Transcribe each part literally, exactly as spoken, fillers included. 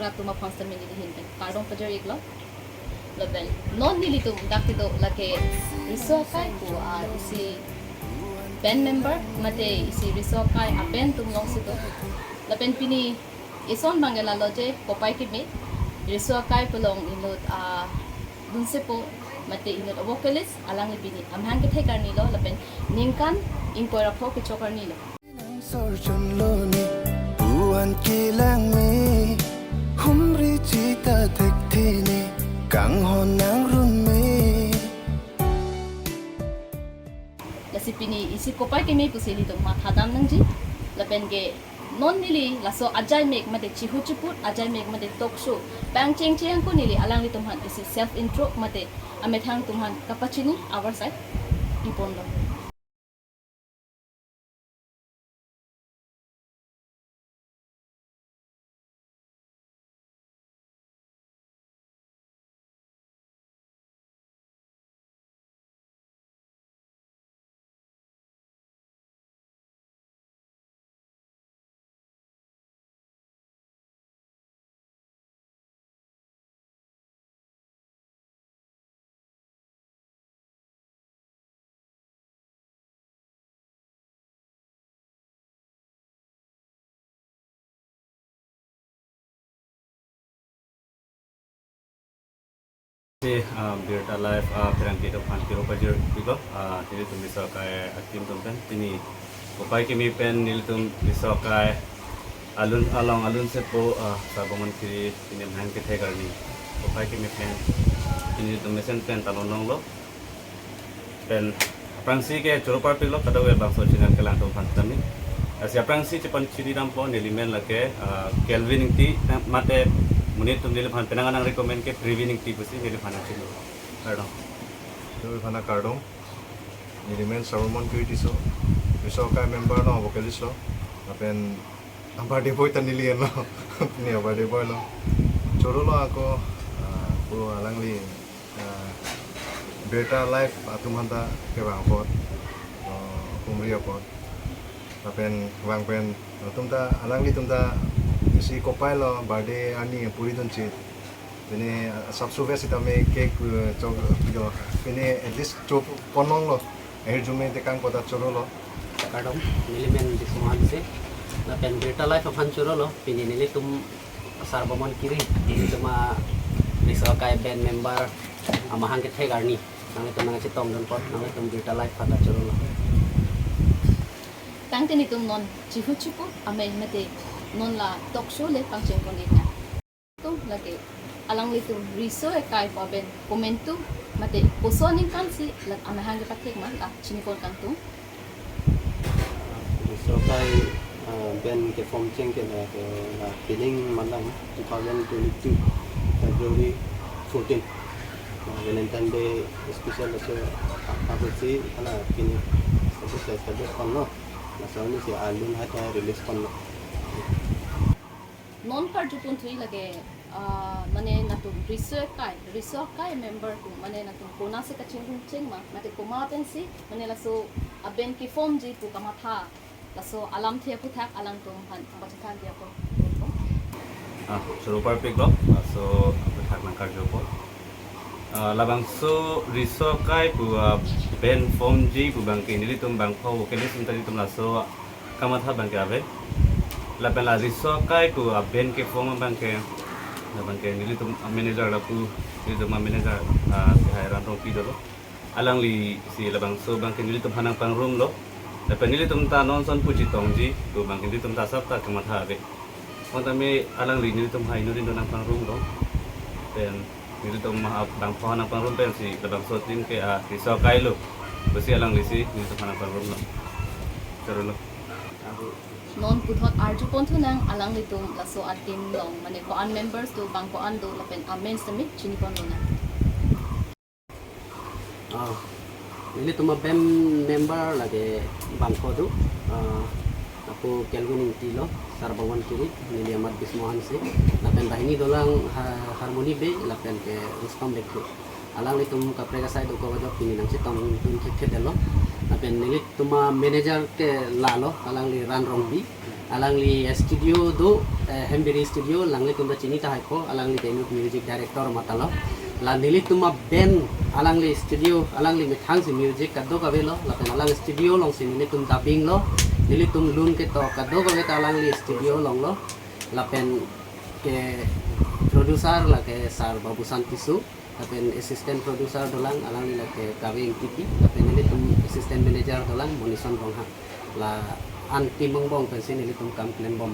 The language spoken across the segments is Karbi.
Atum aphan sitame neli ahin pen kardom pajir-iklo. Lapen non nelitum dak kedo lake riso akai pu, ah, isi band member mate isi riso akai a-band atum alongsi do. Lapen pini ison abang ke lalo je kopai keme riso akai pu along inut, ah, dunsepo mate inut vocalist alangli pini amahang kethek arni lo lapen ningkan ingkoi ra pho kechok arni lo. Sorchun loni puan kilang me, humri chita thekthe ne, kanghon nangrun me. Lasi pini isi kopai keme pusi ilitum mathadam nangji. Lapen ke non neli laso ajaimek mate chihu chiput ajaimek mate talk show pangcheng cheng ko neli alanglitum aphan isi self intro mate amethang atum aphan kapachini avarsai iponlo. Si, ah, Birta Live, ah, pherangke atum aphan kardom pajir-iklo, ah, nelitum riso akai a-team atum pen pini kopai keme pen nelitum riso akai alun along alunsepo, ah, Sarbomon Kiri pini amahang kethek arni kopai keme pen pini nelitum mesen pen talon longlo. Pen aphrangsi ke choro parpiklo kadokave bangso channel kelang atum aphan sitame. Lasi aphrangsi chepachini dampo neli amen lake, ah, Kelvin Ingti, eh, mate monit atum neliphan penang nang recommend ke Previn Ingti pusi neliphan nangchini. Kardom. Neliphan kardom. Neli amen Sarbomon Kiri Tisso. Riso akai member lo, vocalist lo. Lapen abirthday boy ta neli henlo. Neli abirthday boy lo. Choro lo ako, ah, pu alangli, ah, Birta Live atum aphanta kevang apot, ah, humri apot. Lapen vang pen atum ta, alanglitum ta isi kopai lo, birthday arni puri dunchit. Pini, ah, sabsuve sitame cake, eh, chok, jo. Pini at least chopon longlo. Ahirjume tekang pota choro lo. Kardom, neli amen Bismo Hanse. Lapen Birta Live aphan choro lo. Pini nelitum Sarbomon Kiri, nelitum a riso akai band member amahang kethek arni nanglitum nangchetongdun apot, nanglitum Birta Live aphan ta choro lo. Tangte nelitum non chihu chiput amei mate non la talk show le pangcheng pon-ik nang. Tum lake alanglitum riso akai pu a-band komantu mate koson aningkan si la amahang kepathek ma la chini pon kangtung. Riso akai, ah, band keform cheng ke la ke la pining malam two thousand twenty-two February fourteen, ah, Valentine Day special laso apa si ala pini establish establish ponlo. Laso arni si album hai ta release ponlo. Non karju ponthui lake, ah, mane nangtum riso akai, riso akai member atum, mane nangtum konasi kachingrum cheng ma, mate komat pensi, mane laso a-band keform ji pu kamatha, laso alamthe aphuthak alangtum aphan pachethan dia po. Ah, choro parpiklo, laso aphuthak nangkarju po. Ah, labangso riso akai pu, ah, band form ji pu abangke nelitum bangpho vocalist atum ta nelitum laso kamatha abangke ave. Lapen la riso akai pu a-band keform abangke, labangke nelitum a-manager lapu, nelitum a-manager, ah, si hai Ran Rongpi dolo. Alangli si labangso abangke nelitum aphan nangpangrumlo. Lapen nelitum ta non ason pu chetongji pu abangke nelitum ta asap ta kamatha ave. Bonta me alangli nelitum hai inut inut nangpangrumlo. Pen nelitum ma bangpho nangpangrum pensi labangso a-team ke, ah, riso akai lo. Pusi alangli si nelitum aphan nangpangrumlo. Choro lo. Non puthot arju ponthu nang alanglitum laso a-team along mane ko-an members do, bang ko-an do lapen amen sitame chini ponlo nang. Ah, nelitum a-band member lake bangpho do. Ah, ako Kelvin Ingti lo, Sarbomon Kiri, neli amat Bismo Hanse. Lapen banghini dolang ha-, Harmony Bey, lapen ke Rustom Bey. Alanglitum kaprek asai do kavajok pini nangchetongdun thekthe lo. Lapen nelitum a-manager ke lalo, alangli Ran Rongpi. Alangli studio do, eh, Hembiri Studio, nanglitum ta chini tahai ko, alangli ta inut music director matalo. La nelitum a-band alangli studio, alangli methang si music kadokave lo, lapen alang studio along si nelitum dubbing lo, nelitum lun ketok kadokave ta alangli studio along lo, lapen ke producer lake Sir Babusan Tisso, lapen assistant producer dolang alangli lake Kave Ingtipi, lapen nelitum assistant manager dolang Monison Ronghang. La an team angbong pensi nelitum kam klembom.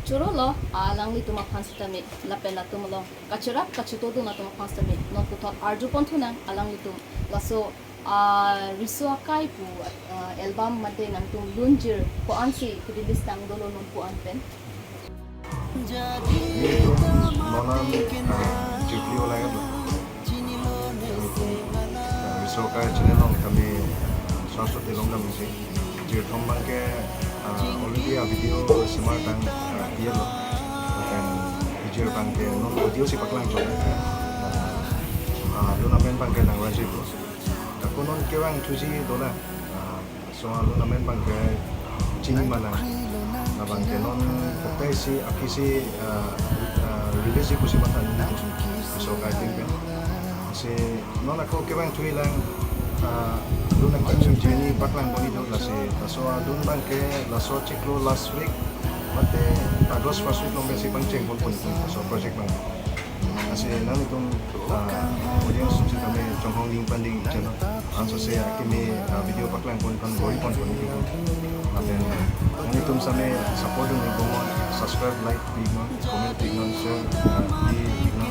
Choro lo, alanglitum aphan sitame, lapen latum along kacherap kachetongdun atum aphan sitame, non puthot arjupon thunang alanglitum. Laso, ah, Riso Akai pu, ah, album mate nangtum lunjir ko-ansi release tang dolo non ko-an pen. Nelitum non an, ah, jirpi olai kan. Nelitum, ah, Riso Akai channel along kami, ah, swasto tilong kami si. Jirthom abangke, ah, already a-video semar tang, ah, pielo. Lapen jirpi abangke non audio si paklang chok. Ah, lun amen abangke Nangrajip lo. Ako non kevang thuji dolang. Ah, so alun amen abangke Chini Manang. Labangke non kote si aphi si, ah, ah, release pusi matan nelitum. So kai ting pen. Si non ako kevang thuji lang, ah, lun akim journey paklang boni do lasi. Laso alun abangke laso chiklo last week mate August first week along pensi pangcheng ponpon laso project abang. Lasi nanglitum, ah, audience sitame chonghong ning panding channel. Anso se akimi, ah, video paklang pon kan bori ponpon ning. Lapen nanglitum sitame support dun ning bomnon, subscribe, like pi non, comment pi non, share, ah, pi non.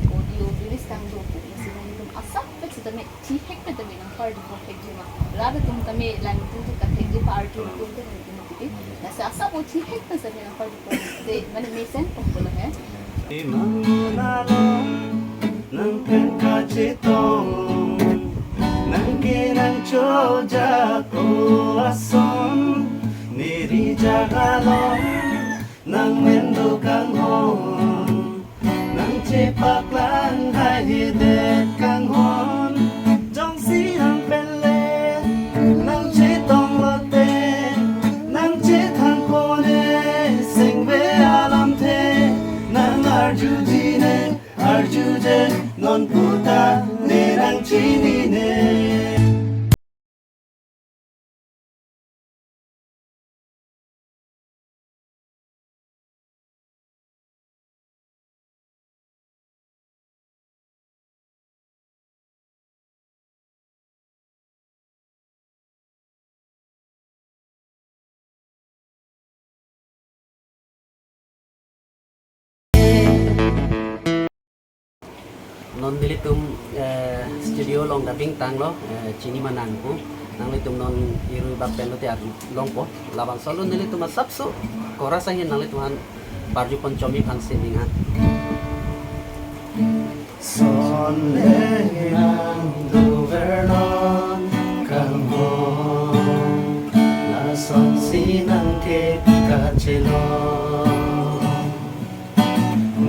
Audio release tang do pu, lasi nanglitum asap pet sitame, thihek pet tame nangpar dupon thekji ma. Rat atum tame langtum tu kathekji pa arju atum tu nangtum tu. Lasi asap o thihek pet sitame nangpar dupon. Te, mane mesen pokpolo he. Imang along nang pen kachetong, nang ke nang chojak ko ason, neri jaga along nang mendo kanghon, nang chepaklang haihedet kanghon, jongsi nang pen le nang chetong lote, nang chethang pone sengve alamthe, nang arjuji ne, arjuje non puta ne nang chinine. Non nelitum, eh, studio along dubbing tanglo, eh, Chini Manang pu. Nanglitum non irui bak pen lote arju longpo. Labangso alun nelitum asapso chorus ahin nanglitum aphan parju pon chomi aphan si ning ha. Son le nang dover non kangho, lason si nang ke kachelong.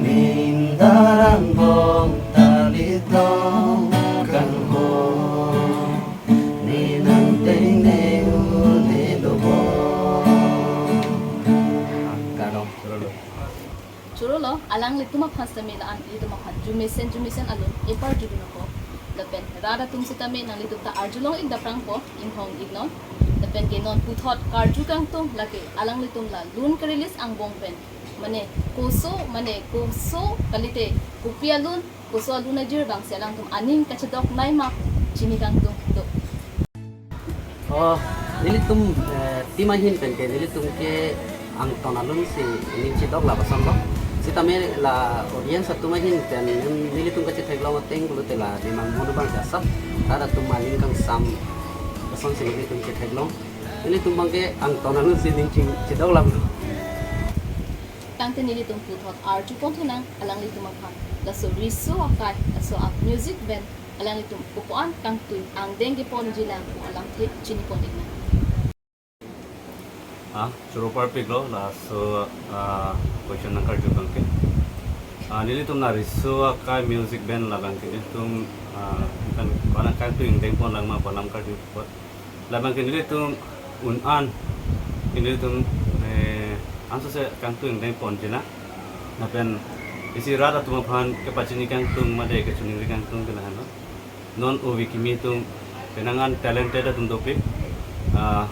Ning darang bong talit long kangho, ne nang teng ne un ne dobong. Kadong. Choro lo, alanglitum aphan sitame la-an ilitum aphan jumesen jumesen alun epar judunpo. Lapen rat atum sitame nanglitum ta arjulong ik daprangpo, inghong ik non. Lapen ke non puthot karju kangtung lake alanglitum la lun ke-release angbong pen, mane koso, mane koso kalite kopi alun, koso alun ajir abang si alangtum aning kachedok nai ma chini kangtung do. Oh, nelitum, eh, team ahin pen ke nelitum ke angton alun si ning chedok lapuson lo. Sitame la audience atum ahin pen nelitum kachetheklong ateng pulote la Dimang Mon abang ke asap rat atum aning kangsam ason si nelitum chetheklong. Nelitum abang ke angton alun si ning ching chedok lam. Tangte nelitum puthot arju pon thunang alanglitum aphan, laso Riso Akai, laso a-music band, alanglitum kokoan kangtui angdeng keponji lang pu alamthe chini pon ik nang. Ah, choro parpik lo, laso, ah, question nangkarju abang ke. Ah, nelitum la Riso Akai music band labang ke nelitum, ah, kan ko-an kangtui angdeng pon lang ma pu alam karju apot. Labang ke nelitum Un-an ilitum, eh, ansose kangtung deng ponjila. Lapen isi rat atum aphan kepachini kangtung mate kechiningri kangtung ke lahenlo. Non ove kimi atum penang an talented atum dopik. Ah,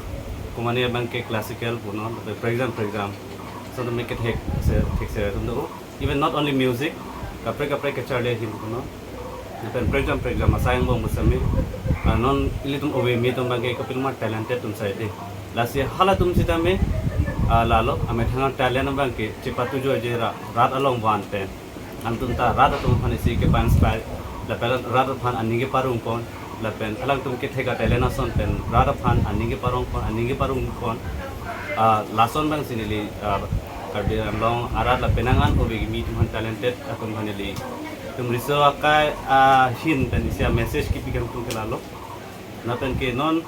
komane abang ke classical punon, lapen program program. So to make it hek se thik se atum do. Even not only music, kaprek kaprek kacharli ahin punon. Lapen program program asai angbong pusitame, ah, non ilitum ove kimi atum abang ke kopiloma talented atum sai de. Lasi halatum sitame, ah, lalo amethang talent abang ke chepatu joje ra-, rat along van pen. Alangtum ta rat atum aphan isi kepa-inspire, lapen rat aphan aning keparong pon, lapen alangtum kethek a-talent ason pen rat aphan aning keparong pon, aning keparong pon. Ah, lason abang si neli, ah, Karbi Anglong arat lapen penang an ove kimi atum aphan, talented atum aphan nelitum riso akai ahin pen isi a-message kipi kangtung ke lalo. Lapen ke non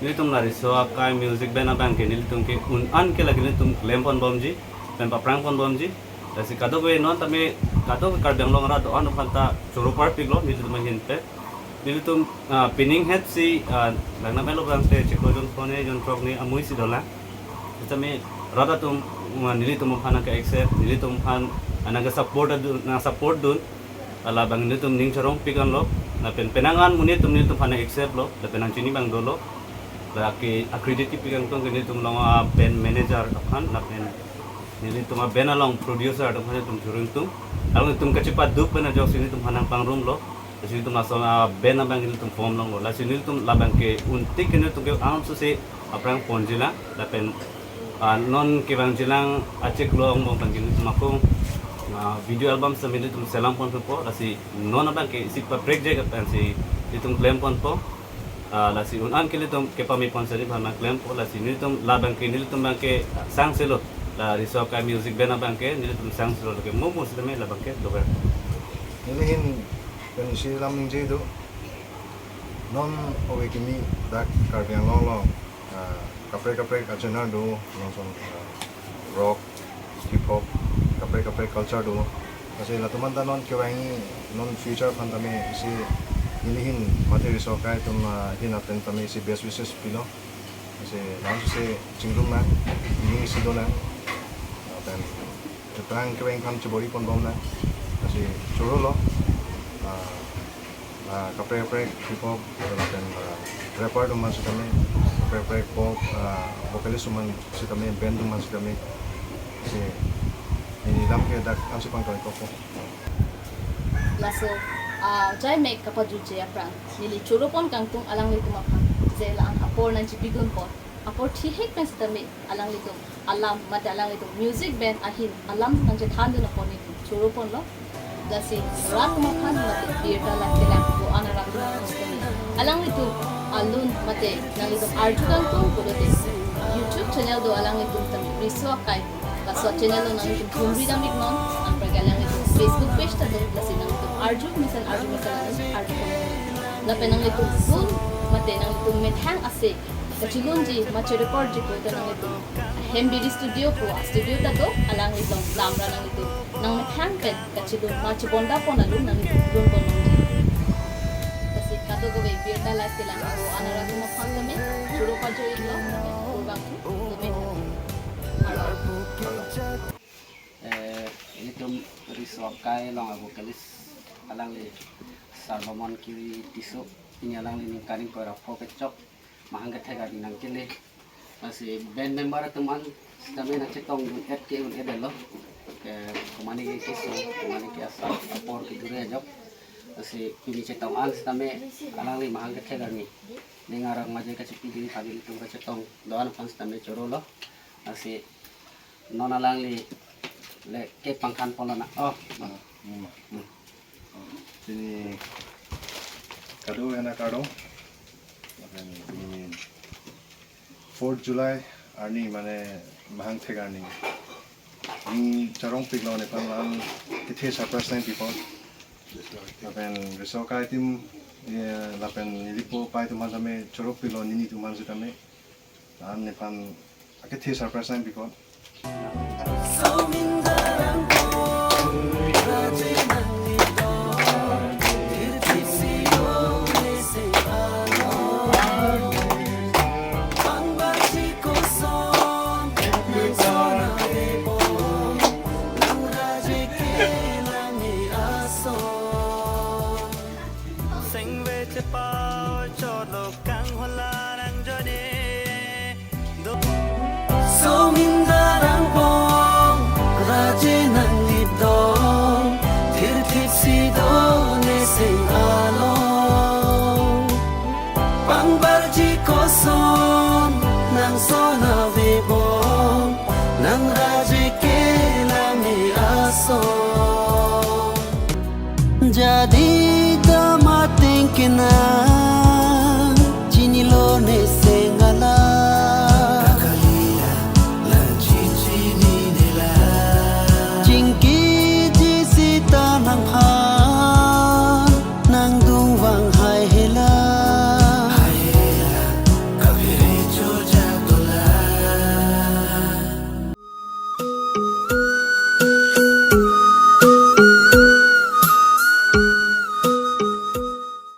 nelitum la riso akai music band abang ke nelitum ke un-an ke lake nelitum klem ponbomji, pen paphrang ponbomji. Lasi kadokave non tame kadokave Karbi Anglong arat do-an aphan ta choro parpiklo nelitum ahin pen. Nelitum, ah, pining het si, ah, langna melo abang te chiklo jon phone jon throk ni amui si dolang. Sitame rat atum, ah, nelitum aphan nangke-accept, nelitum aphan nangke-support adu-, nang-support dun. Labang nelitum ning chorong pikanlo. Lapen penang an monit atum nelitum aphan nang-accept lo, lapen nangchini abang dolo. Lake a-credit kipi kangtung ke nelitum along a-band manager aphan, lapen nelitum a-band along producer atum aphan nelitum choro ingtung. Alangtum kachepaduk pen ajoksi nelitum aphan nangpangrumlo. Lasi nelitum lason a-band abang nelitum form longlo. Lasi nelitum labang ke untik ke nelitum ke ansose aphrang ponjilang, lapen, ah, non kevangjilang achiklo angbong abang ke nelitum ako, ah, video album sitame nelitum selam ponpo. Lasi non abang ke isi paprek je kapan si nelitum klem ponpo. Ah, lasi un-an ke nelitum kepame pon sari bhana klempo, lasi nelitum labang ke nelitum abang ke sangselo, la riso akai music band abang ke nelitum sangselo ke mo mo sitame labang ke dover. Neli ahin pen isi lam ningje do. Non ove kimi dak Karbi Anglong along, ah, kaprek kaprek a-genre do, non son, ah, rock, hip hop, kaprek kaprek culture do. Lasi latum aphan ta non kevangji non future aphan tame isi neli ahin mate riso akai atum, ah, ahin pen tame isi best wishes pilo. Lasi langsose chingrum nang, ning isi do nang. Lapen terang kevang aphan chebori ponbom nang. Lasi chorolo. Ah, ah, kaprek kaprek hip hop, lapen, ah, rapper atum aphan sitame, kaprek kaprek pop, ah, vocalist atum aphan sitame, band atum aphan sitame. Si, neli lam ke dak ansi pangkal koko. Laso, ah, jai mek kapajutje aphrang neli choro pon kangtung alanglitum aphan, je la-an apor nangchipidun pon, apor thihek pen sitame alanglitum alam mate alanglitum music band ahin alam nangchethan dun apot nelitum choro ponlo. Lasi rat atum aphan mate birta langkelang do-an arat atum aphan tame alanglitum alun mate nanglitum arju kangtung pulote YouTube channel do alanglitum tame riso akai. Laso channel along nanglitum thumri dam iknon, anparke alanglitum Facebook page ta do, lasi nanglitum arju mesen arju mesen nanglitum arju pon. Lapen nanglitum lun mate nanglitum methang ase kachelunji ma cherecordji pulote nanglitum Hembiri Studio pu a-studio ta do, alangli along damra nanglitum nangmethang pen kachelun ma chebonda pon alun nanglitum lun pon nangji. Lasi kadokave birta langkelang do-an arat atum aphan tame choro pajoi lo, kurvangthu, domen. Eh, ilitum riso akai along a-vocalist alangli Sarbamon Kiri Tisso, pini alangli ningkan ingkoi ra pho kechok mahang kethek arni nangkele. Lasi band member atum an sitame nangchetongdun-et ke un-edetlo. Ke komane ke keso, komane ke asap apor kedure ajok. Lasi pini chetong an sitame alangli mahang kethek arni ning arong maje kachepidun aphan ilitum kachetong do-an aphan sitame chorolo. Lasi non alangli le kepangthan ponlo na. Oh. Hmm. Pini kado hena kado. Lapen pini fourth July arni mane mahang thek arni. Ning charongpiklo nephan la-an kethe surprise nangpipo. Lapen riso akai atum, eh, lapen nelipo pai atum aphan tame choropiklo nelitum aphan sitame. La-an nephan akethe surprise nangpipo. Pau cholo kanghola nang jone. Sominda nang pong, raje nang nipdong, thirthip si do neseng along. Pangbarji koson, nang son avebom, nang raje kelang me ason. Jadi dam ateng kenang, chinilo neseng alam. Kalilang lang chichinine lang. Chingkiji sita nangphan, nangdung vang hai hela.